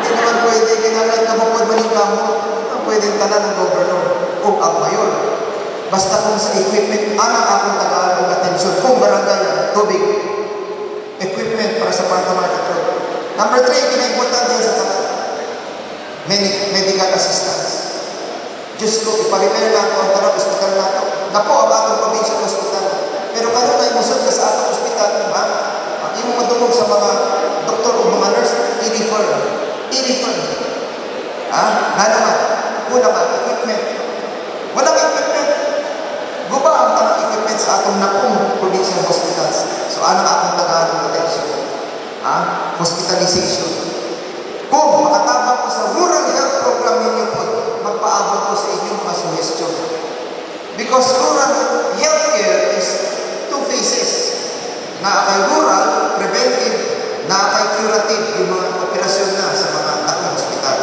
Hindi naman pwede, kinahanglan ka mo maning kamo. Hindi pwede tanan ng governor o ang mayor. Basta kung sa equipment, anang akong tagaan og atensyon. Kung barangay ang tubig, equipment para sa farm to market road. Number three, kinaimportante yan sa tanan. Medical assistance. Diyos ko, ipa-repair nato ang tanang ospital nato. Napo ang atong provincial hospital. Pero kanunay musod ka sa atong ospital, ha? Ang imong madungog sa mga doktor o mga nurse, i-refer. I-refer. Ha? Nga naman, kulang ang equipment. Walang equipment. Guba ang tanang equipment sa atong napong provincial hospitals. So, anong akong tagaan ng atensyon? Ha? Hospitalization. Kung makatabang ko sa rural health program ninyo po, magpaabot ko sa inyong mga suggestion. Because rural healthcare is two phases. Naa kay rural, preventive, naa kay curative, yung mga operasyon na sa mga dakong ospital.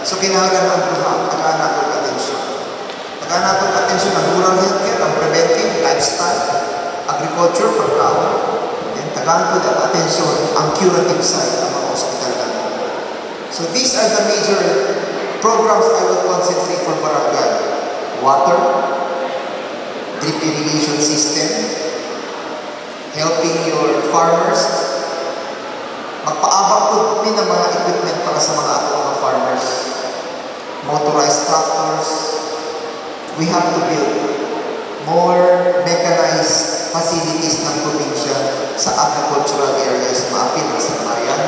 So kinahanglan ang duha, tagaan nato og atensyon. Tagaan nato og atensyon ang rural healthcare, ang preventive, lifestyle, agriculture, pagkaon. And tagaan ko ang atensyon ang curative side, ang mga ospital natin. So these are the major programs I will concentrate for barangay. Water, drip irrigation system, helping your farmers, magpaabang po mi ng mga equipment para sa mga atong mga farmers. Motorized tractors. We have to build more mechanized facilities ng probinsya sa agricultural areas, maapil sa bayan.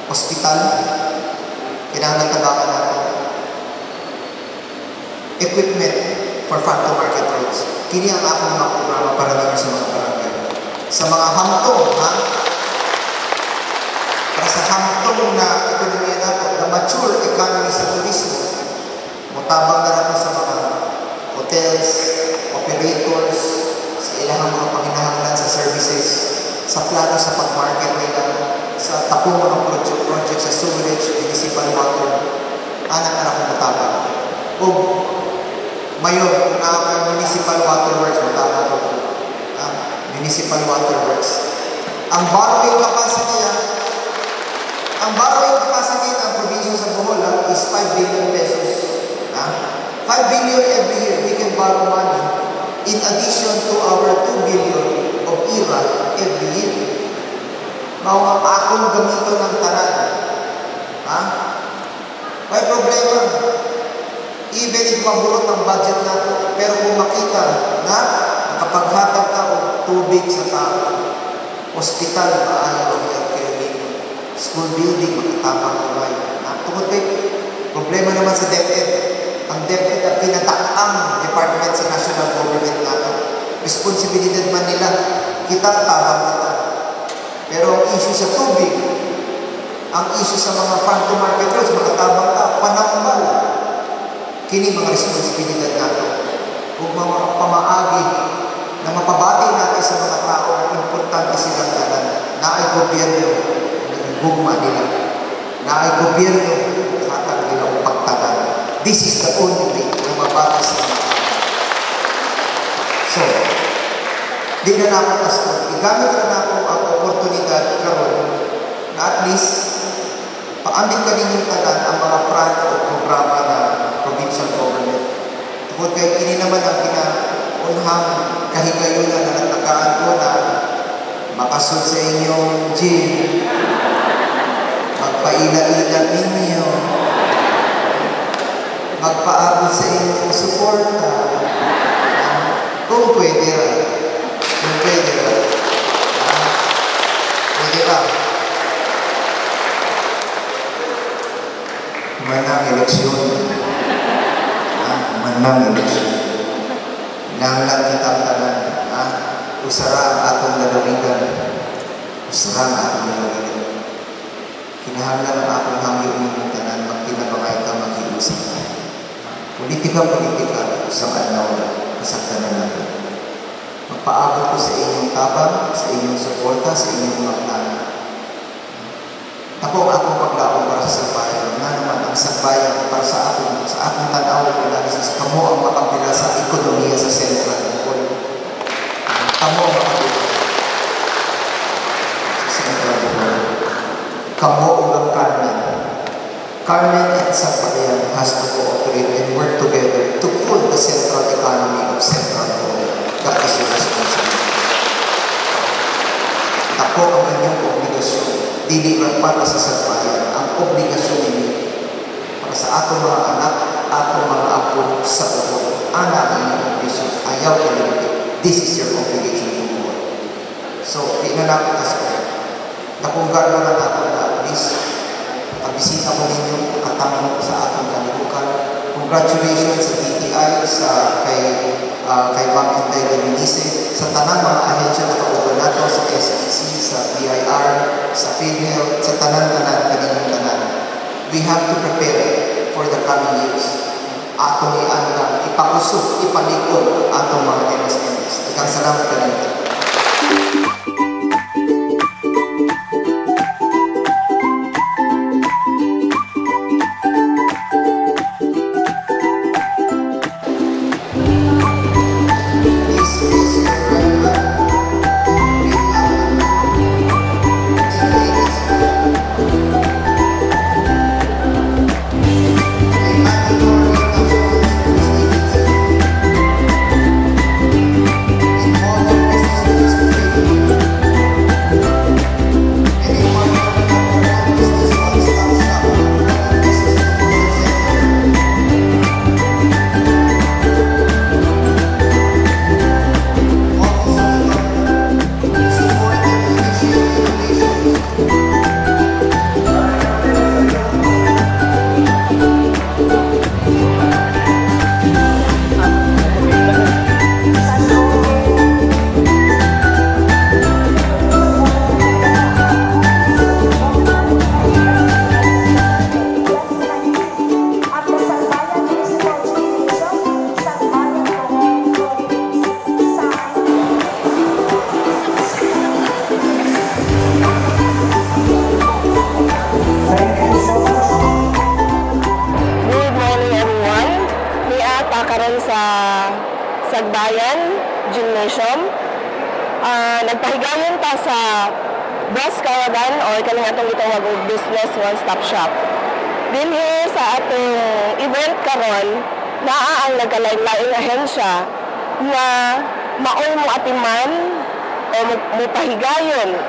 Hospital, kailangan tabangan natin. Equipment for farm to market roads. Kini ang akong mga programa para ninyo sa mga barangay. Sa mga hamtong, ha? Para sa hamtong na ekonomiya nato, the mature economy sa turismo, mutabang na nato sa mga hotels, operators, sa ilang mga panginahanglan sa services, sa plano sa pag-market nila, sa tapong mga project sa sewerage, municipal water, anak na akong mutabang. O, mayor, kung naa kay municipal water works, mutabang ko. Ah, municipal water works. Ang borrowing capacity ng probinsya sa Bohol is 5 billion pesos. Ah, 5 billion every year we can borrow money in addition to our 2 billion of IRA every year. Mao nga akong gamiton ng tanan. Ha? May problema. Even if maburot ang budget nato, pero kung makita na makapaghatag ka og tubig sa tao, ospital, maayo ang healthcare ninyo, school building, makatabang kamay. Ha? Tungod kay problema naman sa DepEd. Ang DepEd ang kinadak-ang department sa national government nato. Responsibilidad man nila, kita tabang na ta. Pero ang issue sa tubig, ang issue sa mga farm to market roads, makatabang ta, panambal. Kini mga responsibilidad nato. Kung mga pamaagi na mapabati natin sa mga tao na importante silang tanan, na ay gobyerno na nagugma nila, na ay gobyerno hatag nila og pagtanan. This is the only way na mabati sa mga tao. So, di na nako tas igamit na nako ang oportunidad karon na at least paambit ka ninyong tanan ang mga plano o programa na provincial government. Tungod kay kini naman ang kinaunhang kahigayunan na natagaan ko na makasud sa inyong gym, magpaila-ila ninyo, magpaabot sa inyong suporta. Kung pwede ra. Kung pwede ra. Pwede ba? Manang eleksyon. Manang eleksyon. Kinahanglan kitang tanan. Usara ang atong lalawigan. Usara ang atong lalawigan. Kinahanglan ang akong hangyo ninyong tanan, magtinabangay ta, maghiusa ta. Politika, politika, usang adlaw na, kasagdanan natin. Magpaabot ko sa inyong tabang, sa inyong suporta, sa inyong mga plano. Ako ang akong paglaom para sa Sagbayan. Nga naman ang Sagbayan para sa akong tanaw ko analysis, kamo ang makabila sa ekonomiya sa Central Bohol. Kamo ang makabila sa Central Bohol. Kamo ang Carmen. Carmen and Sagbayan has to cooperate and work together to pull the central economy of Central Bohol. That is your responsibility. Ako ang inyong obligasyon. Dili lang para sa Sagbayan. Ang obligasyon ninyo para sa atong mga anak, atong mga apo sa Bohol. Ana ang inyong obligasyon. Ayaw kalimti. This is your obligation to Bohol. So, di na natin tas ko. Dakong garbo na natin na at least nakabisita ko ninyo, nakatamo sa atong kalibukan. Congratulations sa DTI, sa kay Ma'am Inday Dominice, sa tanang mga ahensya na kauban nato, sa SEC, sa BIR, sa PhilHealth, sa tanan-tanan, kaninyong tanan. We have to prepare for the coming years. Atong iandam, ipakusog, ipalikod atong mga MSMEs. Daghang salamat kaninyo. Please raise your right hand. Read after me. Kay Matador National Service Agency. Involved in business registration. And a partner of the Business One Stop Shop, Business Promotion Center. Office of the Governor. Support and initiate innovations.
At the Sagbayan Municipal Gymnasium, Sagbayan, Bohol, Philippines. Signed,
Thank you so much.
Good morning, everyone. Niata karon sa Sagbayan Gymnasium. Nagpahigayon ta sa Bus Caravan or kaning atong gitawag og Business One Stop Shop. Dinhi sa atong event karon, naa ang nagkalain-laing ahensya na maoy mo atiman o mopahigayon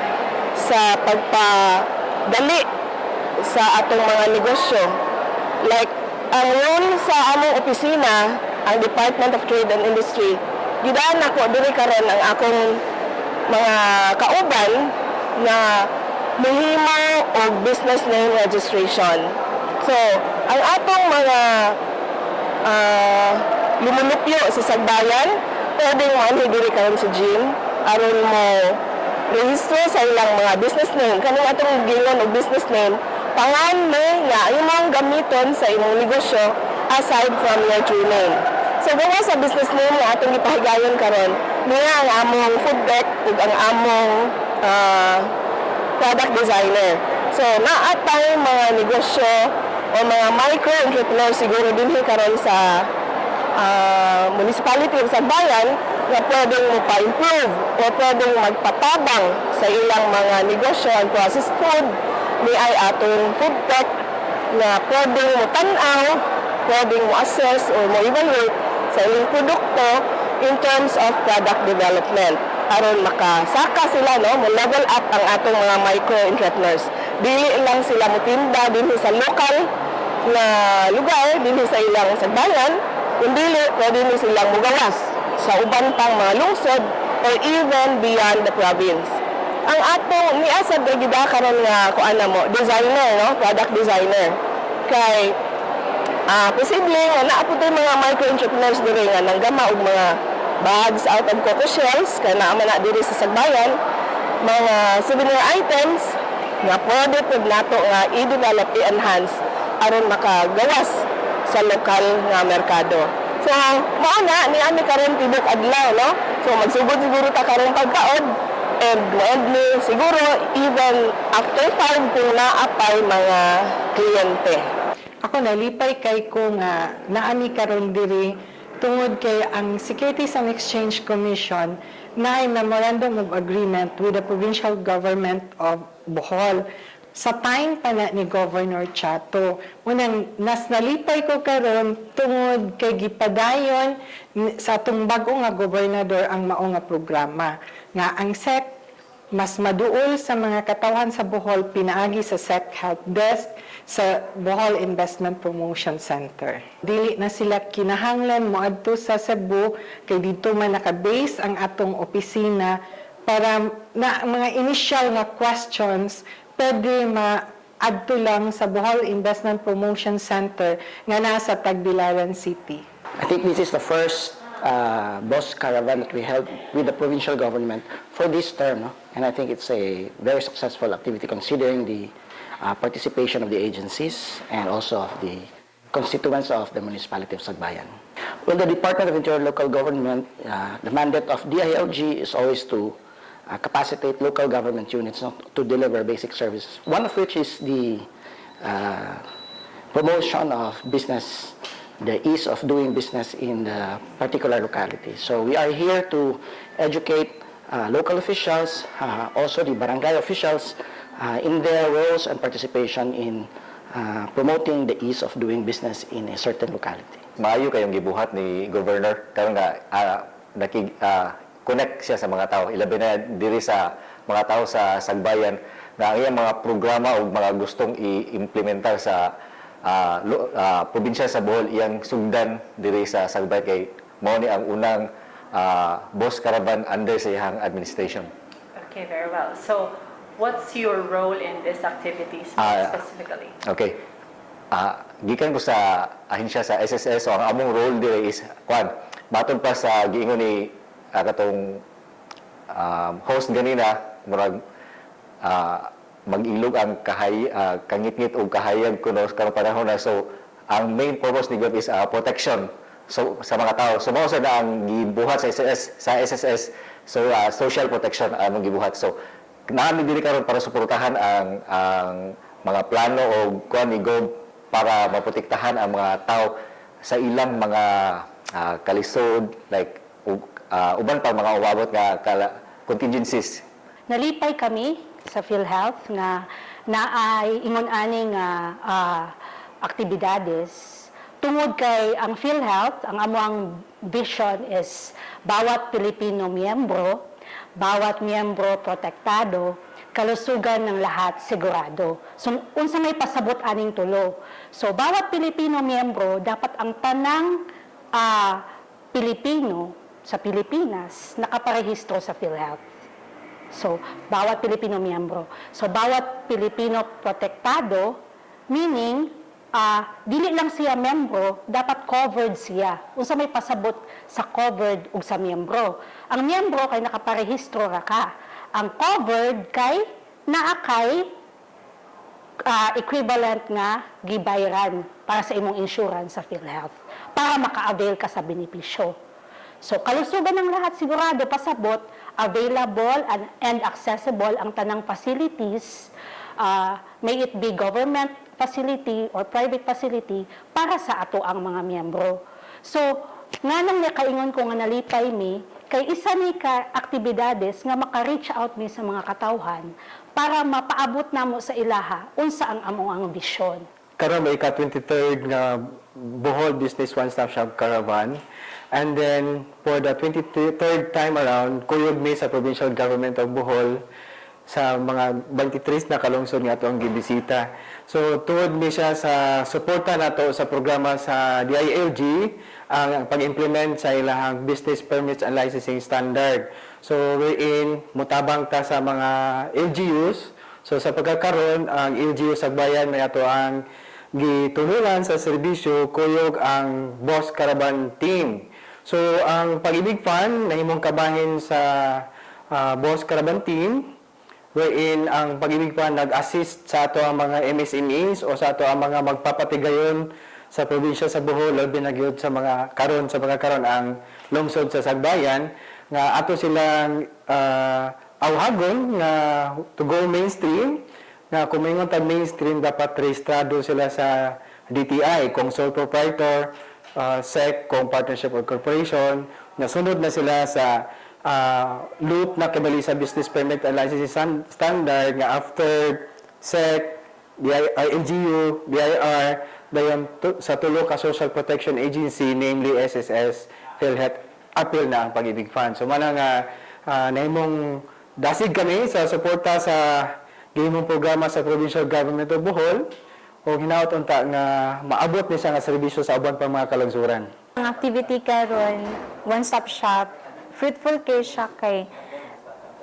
sa pagpadali sa atong mga negosyo. Like, ang role sa among opisina, ang Department of Trade and Industry, gidaan nako diri karon ang akong mga kauban na muhimo og business name registration. So, ang atong mga lumulupyo sa Sagbayan, pwedeng moanhi diri karon sa gym aron mo rehistro sa ilang mga business name. Kaning atong giingon og business name, pangan mo nga imong gamiton sa imong negosyo aside from your true name. So gawa sa business name nga atong gipahigayon karon, niya ang among food tech ug ang among product designer. So naa tay mga negosyo o mga micro entrepreneur siguro dinhi karon sa municipality of Sagbayan nga pwedeng mo pa-improve o pwedeng magpatabang sa ilang mga negosyo ang processed food ni ay atong food tech na pwedeng mo tan-aw, pwedeng mo assess or mo evaluate sa sa ilang produkto in terms of product development aron makasaka sila, no, mo level up ang atong mga micro entrepreneurs. Dili lang sila mutinda dinhi sa lokal na lugar, dinhi sa ilang sagbayan, kundi pwede ni silang mugawas sa uban pang mga lungsod or even beyond the province. Ang atong miasad ra gid karon nga kuan na mo designer, no, product designer, kay posible nga naa po tay mga micro entrepreneurs diri nga nanggama og mga bags out of coco shells, kay naa man na diri sa Sagbayan, mga souvenir items nga pwede pud nato nga i-develop, i-enhance aron makagawas sa lokal nga merkado. So, mao na ni ami karon tibok adlaw, no? So, magsugod siguro ta karong pagkaon and mo-end ni siguro even after 5 kung naa pay mga kliyente.
Ako, nalipay kay ko nga naani karon diri tungod kay ang Securities and Exchange Commission na memorandum of agreement with the provincial government of Bohol sa time pa na ni Governor Chatto. Unang nas nalipay ko karon tungod kay gipadayon sa atong bag-o nga gobernador ang mao nga programa nga ang SEC mas maduol sa mga katawhan sa Bohol pinaagi sa SEC Help Desk sa Bohol Investment Promotion Center. Dili na sila kinahanglan moadto sa Cebu kay dito man naka-base ang atong opisina para na mga initial nga questions pwede ma adto lang sa Bohol Investment Promotion Center nga nasa Tagbilaran City.
I think this is the first boss caravan that we held with the provincial government for this term, no? And I think it's a very successful activity considering the participation of the agencies and also of the constituents of the municipality of Sagbayan. Well, the Department of Interior Local Government, the mandate of DILG is always to capacitate local government units, no, to deliver basic services. One of which is the promotion of business, the ease of doing business in the particular locality. So we are here to educate local officials, also the barangay officials, in their roles and participation in promoting the ease of doing business in a certain locality.
Maayo kayong gibuhat ni Governor karon nga nakig connect siya sa mga tao, ilabi na diri sa mga tao sa Sagbayan, nga ang iyang mga programa o mga gustong i-implementar sa probinsya sa Bohol iyang sugdan diri sa Sagbayan, kay mao ni ang unang boss caravan under sa iyang administration.
Okay, very well. So, what's your role in these activities specifically?
Okay. Gikan ko sa ahensya sa SSS, so ang among role dire is kwan, matod pa sa giingon ni katong host ganina, murag mag-ilog ang kahay kangitngit og kahayag kuno karong panahon na. So ang main purpose ni Gov is protection, so sa mga tao. So mao sa na ang gibuhat sa SSS. So social protection ang among gibuhat. So naa mi diri karon para suportahan ang mga plano o kuan ni Gov para maprotektahan ang mga tao sa ilang mga kalisod, like uban pa mga umabot nga contingencies.
Nalipay kami sa PhilHealth nga naay ingon ani nga aktibidades tungod kay ang PhilHealth, ang amoang vision is bawat Pilipino miyembro, bawat miyembro protektado, kalusugan ng lahat sigurado. So unsa may pasabot aning tulo? So bawat Pilipino miyembro, dapat ang tanang Pilipino sa Pilipinas nakaparehistro sa PhilHealth. So, bawat Pilipino miyembro. So, bawat Pilipino protektado, meaning, dili lang siya membro, dapat covered siya. Unsa may pasabot sa covered ug sa miyembro? Ang miyembro kay nakaparehistro ra ka. Ang covered kay naa kay equivalent nga gibayaran para sa imong insurance sa PhilHealth para maka-avail ka sa benepisyo. So, kalusugan ng lahat sigurado, pasabot, available and accessible ang tanang facilities, may it be government facility or private facility, para sa ato ang mga miyembro. So, nganong nakaingon ko nga nalipay mi, kay isa ni ka aktibidades nga maka-reach out mi sa mga katawhan para mapaabot namo sa ilaha unsa ang among ang bisyon.
Karon may ika-23rd nga Bohol Business One Stop Shop Caravan. And then for the 23rd time around, kuyog mi sa Provincial Government of Bohol sa mga 23 na kalungsod nga ato ang gibisita. So tuod mi siya sa suporta nato sa programa sa DILG, ang pag-implement sa ilahang business permits and licensing standard. So wherein mutabang ta sa mga LGUs. So sa pagkakaron, ang LGU Sagbayan may ato ang gitulungan sa serbisyo kuyog ang Boss Caravan Team. So ang Pag-ibig Fund nahimong kabahin sa Boss Caravan Team, wherein ang Pag-ibig Fund nag-assist sa ato ang mga MSMEs o sa ato ang mga magpapatigayon sa probinsya sa Bohol, labi na gyud sa mga karon ang lungsod sa Sagbayan, nga ato silang awhagon nga to go mainstream, nga kung maingon tag mainstream, dapat rehistrado sila sa DTI kung sole proprietor, SEC kung partnership or corporation, nasunod na sila sa loop na kibali sa business permit and licensing standard nga after SEC, BIR, LGU, BIR, dayon sa tulo ka social protection agency, namely SSS, PhilHealth, apil na ang Pag-ibig Fund. So mana nga nahimong dasig kami sa suporta sa gihimong programa sa Provincial Government of Bohol o hinaot unta nga maabot ni siya nga serbisyo sa uban pang mga kalungsuran.
Ang activity karon, one-stop shop, fruitful kay siya kay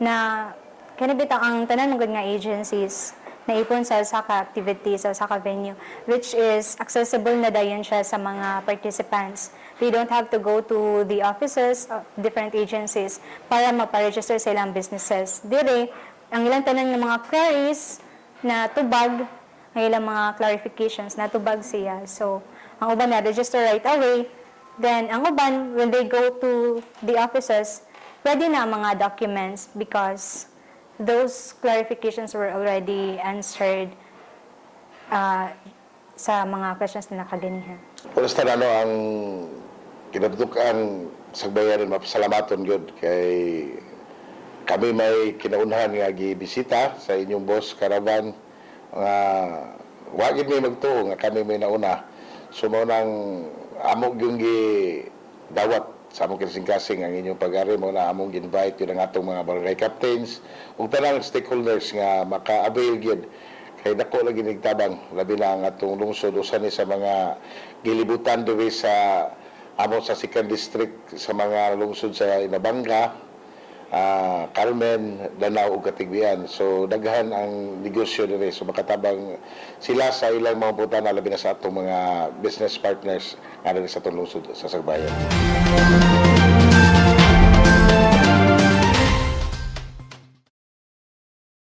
na kani bitaw ang tanan man gud nga agencies naipon sa usa ka activity, sa usa ka venue, which is accessible na dayon siya sa mga participants. They don't have to go to the offices of different agencies para magpa-register sa ilang businesses. Dire, ang ilang tanan ng mga queries na tubag, ang ilang mga clarifications na tubag siya. So, ang uban na register right away. Then, ang uban, when they go to the offices, ready na ang mga documents because those clarifications were already answered sa mga questions na nakaganihan.
Una sa tanan, no, ang kinatutukan Sagbayan, mapasalamaton gyud kay kami may kinaunhan nga gibisita sa inyong Boss Caravan, nga wa gid may magtuo nga kami may nauna. So mao nang amo gyud gi dawat sa among kasing-kasing ang inyong pag-ari. Mao na among invite yun ang atong mga barangay captains ug tanang stakeholders nga maka-avail gyud kay dako lagi nigtabang, labi na ang atong lungsod, usa ni sa mga gilibutan diri sa amo sa second district sa mga lungsod sa Inabanga, Carmen, Danao ug Catigbian. So daghan ang negosyo diri, so makatabang sila sa ilang mga butana, labi na sa atong mga business partners nga diri sa atong lungsod sa Sagbayan.